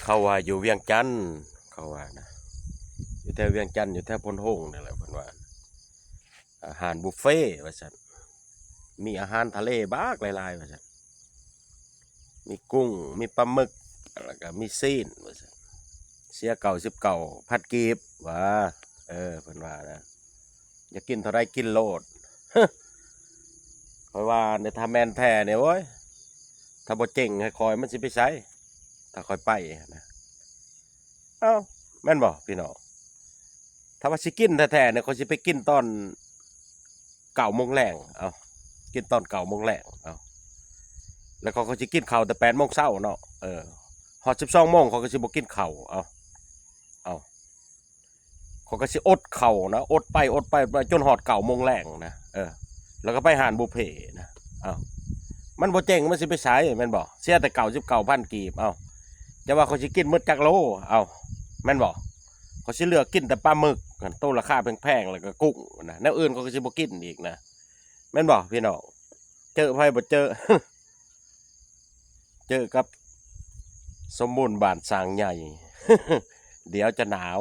ເຂົາວ່າຢູ່ວຽງຈັນ ເຂົາວ່ານະ ຢູ່ແຖວວຽງຈັນ ຢູ່ແຖວໂພນໂຮງນີ້ແຫຼະ ເພິ່ນວ່າ ອາຫານບຸບເຟວ່າຊັ້ນ ມີອາຫານທະເລບັກຫຼາຍໆວ່າຊັ້ນ ມີກຸ້ງ ມີປາໝຶກ ແລ້ວກໍມີຊີ້ນວ່າຊັ້ນ ເສຍເກົ້າສິບເກົ້າພັນກີບວ່າ ເອີ ເພິ່ນວ່ານະ ຢາກກິນເທົ່າໃດກິນໂລດ ຂ້ອຍວ່ານີ້ ຖ້າແມ່ນແທ້ນີ້ ໂອ້ຍ ຖ້າບໍ່ເຈັງໃຫ້ຂ້ອຍ ມັນຊິໄປໃສ ຖ້າຂ້ອຍໄປຫັ້ນນະ ເອົ້າ ແມ່ນບໍ່ພີ່ນ້ອງ? ຖ້າວ່າຊິກິນແທ້ໆນີ້ ຂ້ອຍຊິໄປກິນຕອນເກົ້າໂມງແລງ ເອົ້າ ກິນຕອນເກົ້າໂມງແລງ ເອົ້າ ແລ້ວຂ້ອຍກໍຊິກິນເຂົ້າແຕ່ແປດໂມງເຊົ້າເນາະ ເອີ ຮອດສິບສອງໂມງ ຂ້ອຍກໍຊິບໍ່ກິນເຂົ້າ ເອົ້າ ເອົ້າ ຂ້ອຍກໍຊິອົດເຂົ້ານະ ອົດໄປ ອົດໄປ ໄປຈົນຮອດເກົ້າໂມງແລງນະ ເອີ ແລ້ວກໍໄປຮ້ານບຸບເຟນະ ເອົ້າ ມັນບໍ່ເຈັງ ມັນຊິໄປໃສ ແມ່ນບໍ່? ເສຍແຕ່ເກົ້າສິບເກົ້າພັນກີບ ເອົ້າ ຈະວ່າຂ້ອຍຊິກິນໝົດຈັກໂລ ເອົ້າ ແມ່ນບໍ່? ຂ້ອຍຊິເລືອກກິນແຕ່ປາໝຶກ ໂຕລາຄາແພງໆ ແລ້ວກໍກຸ້ງນະ ແນວອື່ນຂ້ອຍກໍຊິບໍ່ກິນອີກນະ ແມ່ນບໍ່ພີ່ນ້ອງ? ເຈີໃຜບໍ່ເຈີ ເຈີກັບສົມບູນບ້ານສ້າງໃຫຍ່ ດຽວຈະໜາວ